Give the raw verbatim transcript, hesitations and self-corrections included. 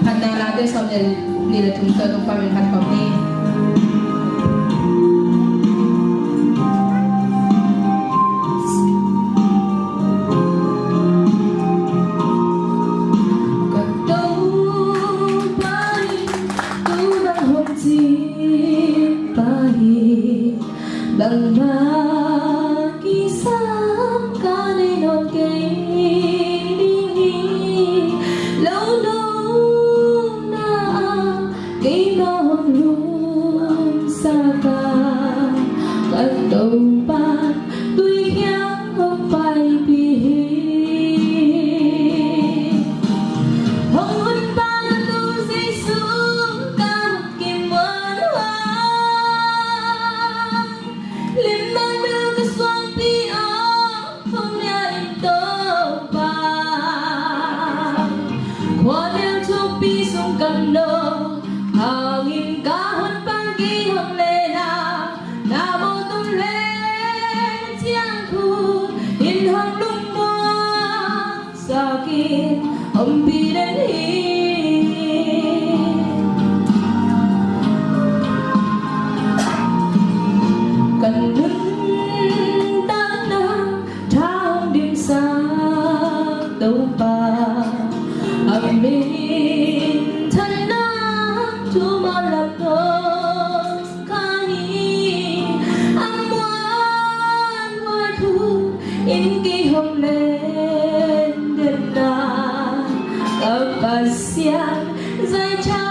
Phatna Late sawm le nih le thum tawh Topa min phat khawm ni. Ka Topa in tu bang hong cih pah hi. Bangmah kisam ka nei nawn kei ding hi. Lo nopna ah keimah hong lungsak a, ka Topa tui kiang hong paipih hi. Hong hun pa na tu Jesu ka kimuan uh a, limnang mil ka suangpi aw, hong nia in Topa. Khua mel thukpi sung kam no hangin ka hun pan kei hong len a, na mawh tum le ciang khu in hong lungmuang sakin ompih den hi. Ka nuntakna tha hong dimsak Topa, a minthanna thuman lam no ka hi. A muanhuai thu in kei hong len den a, ka Pasian zai tha